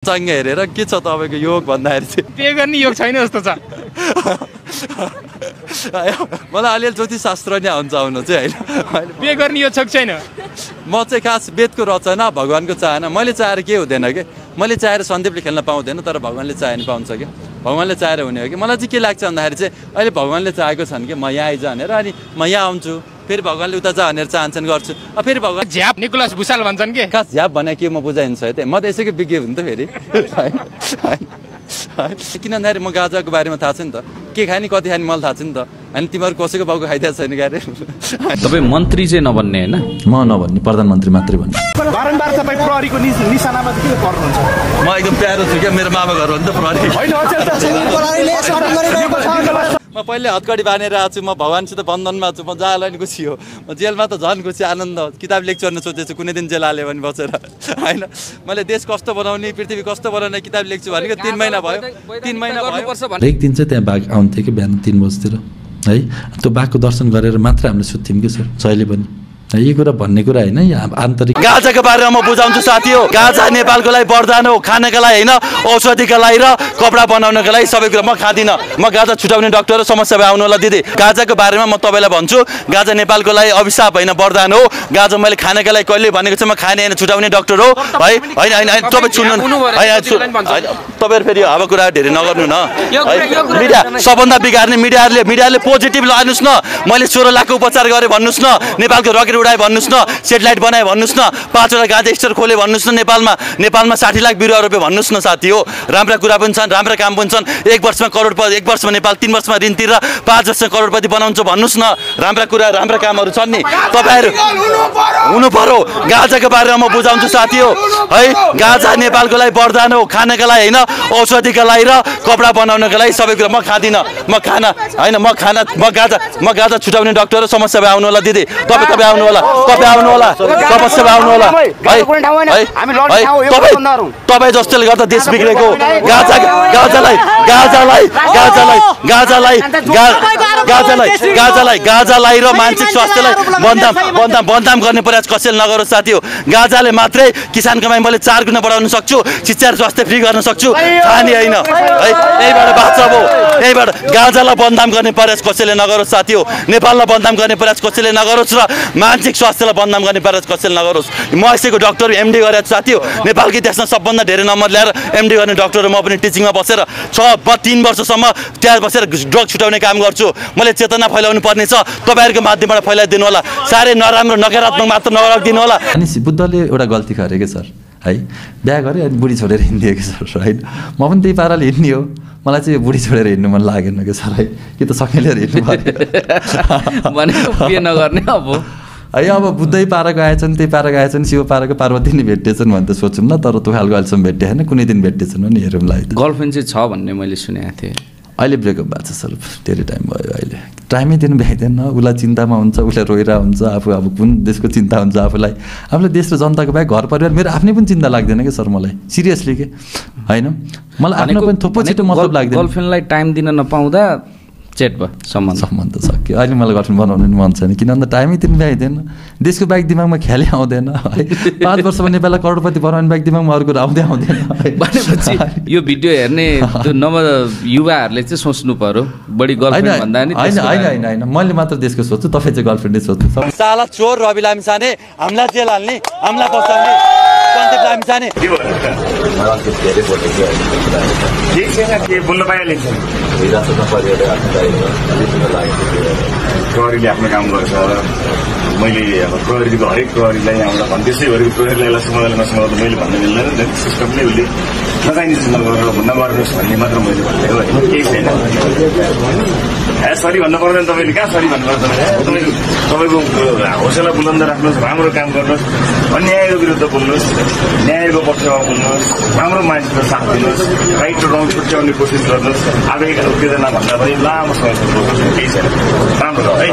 चाङ्ग हेरेर के छ तपाईको योग भन्दाखेरि चाहिँ पे गर्ने योग छैन जस्तो छ। मलाई अलिअलि ज्योतिष शास्त्र नै हुन्छ आउनु चाहिँ हैन पे गर्ने योग छ कि छैन। म चाहिँ खास वेदको रचना भगवानको चाहना मैले चाहेर के हुँदैन के मैले चाहेर सन्दीपले खेल्न पाउँदैन तर भगवानले चाहे नि पाउँछ के भगवानले चाहेर हुने हो कि मलाई चाहिँ के लाग्छ भन्दाखेरि चाहिँ अहिले भगवानले चाहेको छन् कि म यहाँ आइज भनेर अनि म यहाँ आउँछु फेरि भगवानले उता जा भनेर चाहन्छन् गर्छु फेरि भगवान झ्याप निकोलस भुसाल भन्छन् के खास झ्याप भने के म बुझाइन्छ है म त यसैको विज्ञ हुन् त फेरि किन भन्दाखेरि म गाजाको बारेमा थाहा छ नि त के खाने कति खाने मलाई थाहा छ नि त अनि तिमीहरू कसैको बाउको खाइदिएको छैन क्यारे तपाईँ मन्त्री चाहिँ नबन्ने होइन म नभन्ने प्रधानमन्त्री मात्रै भन्ने बारम्बार तपाईँ प्रहरीको निशानामा किन पर्नुहुन्छ म एकदम प्यारो छु क्या मेरो मामा घर हो नि त प्रहरी म पहिले हतकडी बाँधेर आएको छु म भगवानसित बन्धनमा छु म जहाँलाई नि खुसी हो म जेलमा त झन् खुसी आनन्द किताब लेख्छु सोचेछु कुनै दिन जेल हाल्यो भने बसेर होइन मैले देश कस्तो बनाउने पृथ्वी कस्तो बनाउने किताब लेख्छु भनेको 3 महिना भयो 3 महिना भयो एक दिन चाहिँ त्यहाँ बाघ आउँथ्यो कि बिहान 3 बजीतिर है त्यो बाघको दर्शन गरेर मात्र हामीले सुत्थ्यौँ कि सर जहिले पनि यही कुरा भन्ने कुरा होइन यहाँ आन्तरिक गाजाको बारेमा म बुझाउँछु साथी हो गाजा नेपालको लागि वरदान हो खानाको लागि होइन औषधिको लागि र कपडा बनाउनको लागि सबै कुरा म खाँदिनँ म गाजा छुटाउने डाक्टर हो समस्या भए आउनु होला दिदी गाजाको बारेमा म तपाईँलाई भन्छु गाजा नेपालको लागि अभिशाप होइन वरदान हो गाजा मैले खानाको लागि कहिले भनेको छु म खाने होइन छुटाउने डाक्टर हो है होइन होइन तपाईँ सुन्नु तपाईँहरू फेरि अब कुरा धेरै नगर्नु न मिडिया सबभन्दा बिगार्ने मिडियाले पोजिटिभ लानुहोस् न मैले 16 लाखको उपचार गरेँ भन्नुहोस् न नेपालको रकेट उडाए भन्नुहोस् न सेटेलाइट बनाए भन्नुहोस् न 5 वटा गाँजा स्टोर खोले भन्नुहोस् न नेपालमा 60 लाख बिरुवा रोपे भन्नुहोस् न साथी हो राम्रा कुरा पनि छन् राम्रा काम पनि छन् 1 वर्षमा करोडपति 1 वर्षमा नेपाल 3 वर्षमा ऋण तिरेर 5 वर्षमा करोडपति बनाउँछ भन्नुहोस् न राम्रा कुरा राम्रा कामहरू छन् नि तपाईहरु हुनु पर्यो गाजाको बारेमा म बुझाउँछु साथी हो है गाजा नेपालको लागि वरदान हो खानाको लागि होइन औषधिको लागि र कपडा बनाउनको लागि सबै कुरा म खाँदिनँ म गाजा छुटाउने डाक्टर हो समस्या भए आउनु होला दिदी तपाईँ आउनु होला समस्या भए आउनु होला तपाईँ जस्तोले गर्दा देश बिग्रेको गाजालाई र मानसिक स्वास्थ्यलाई बन्दाम गर्ने प्रयास कसैले नगरोस् साथी हो गाजाले मात्रै किसान कमाइ मैले 4 गुणा बढाउन सक्छु शिक्षा र स्वास्थ्य फ्री गर्न सक्छु खाने होइन है यहीबाट बाँच्छ यहीबाट गाजालाई बन्दाम गर्ने प्रयास कसैले नगरोस् साथी हो नेपाललाई बन्दाम गर्ने प्रयास कसैले नगरोस् र मानसिक स्वास्थ्यलाई बन्दाम गर्ने प्रयास कसैले नगरोस् म यसैको डाक्टर एमडी गरेको साथी हो नेपालको इतिहासमा सबभन्दा धेरै नम्बर ल्याएर एमडी गर्ने डाक्टर म पनि टिचिङमा बसेर 3 वर्षसम्म त्यहाँ बसेर ड्रग छुटाउने काम गर्छु मैले चेतना फैलाउनु पर्ने छ तपाईहरुको माध्यमबाट फैलाइदिनु होला सारै नराम्रो नकारात्मक मात्र नराखिदिनु होला अनि बुद्धले एउटा गल्ती गरे के सर है बिहा गरे अनि बुढी छोडेर हिँड्दियो कि सर हैन म पनि त्यही पाराले हिँड्ने हो मलाई चाहिँ बुढी छोडेर हिँड्नु मन लागेन कि सर है कि त सकेले हिँड्नु पर्यो भनेको के नगर्ने अब है अब बुद्धै पाराको आएछन् त्यही पाराको आएछन् शिव पाराको पार्वती नि भेटेछन् भने त सोचौँ न तर त्यो खालको अहिलेसम्म भेटे होइन कुनै दिन भेटेछन् नि हेरौँला गर्लफ्रेन्ड चाहिँ छ भन्ने मैले सुनेको थिएँ अहिले ब्रेकअप भएको छ सर धेरै टाइम भयो अहिले टाइमै दिनु भ्याइँदैन उसलाई चिन्तामा हुन्छ उसले रोएर हुन्छ आफू अब कुन देशको चिन्ता हुन्छ आफूलाई देश र जनताको बाहेक घर परिवार मेरो आफ्नै पनि चिन्ता लाग्दैन कि सर मलाई सिरियसली के होइन मलाई आफ्नो पनि थुप्रो छिटो मतलब लाग्दैन गर्लफ्रेन्डलाई टाइम दिन नपाउँदा चेट भयो सम्बन्ध सक्यो अहिले मलाई गर्लफ्रेन्ड बनाउनु नि मन छैन किन भन्दा टाइमै दिनु भ्याइँदैन देशको बाहेक दिमागमा ख्यालै आउँदैन है 5 वर्षमा नेपाललाई करोडपति बनाउने बाहेक दिमागमा अर्को आउँदैन भनेपछि यो भिडियो हेर्ने नव युवाहरूले चाहिँ सोच्नु पर्यो बढी गर्लफ्रेन्ड भन्दा नि होइन मैले मात्र देशको सोच्छु तपाईँ चाहिँ गर्लफ्रेन्डै सोच्नु साला चोर रवि लामिछाने हामीलाई जेल हाल्ने हामीलाई बसाउने सन्दीप लामिछाने प्रहरीले आफ्नो काम गर्छ मैले अब प्रहरीको हरेक प्रहरीलाई यहाँबाट त्यसै गरेको प्रहरीलाई समाधान मैले भन्नु मिल्दैन सिस्टमले उसले नचाहिने नगर्नुहोस् भन्ने मात्र मैले भनेको होइन केही छैन सरी भन्नु पर्दैन तपाईँले कहाँ सरी भन्नुपर्छ तपाईँको हौसला बुलन्द राख्नुहोस् राम्रो काम गर्नुहोस् अन्यायको विरुद्ध बोल्नुहोस् न्यायको पक्षमा बोल्नुहोस् राम्रो मान्छेको साथ दिनुहोस् राइट र रङ छुट्याउने कोसिस गर्नुहोस् आवेग उत्तेजना भन्दा पनि लामो समयसम्म केही छैन राम्रो छ है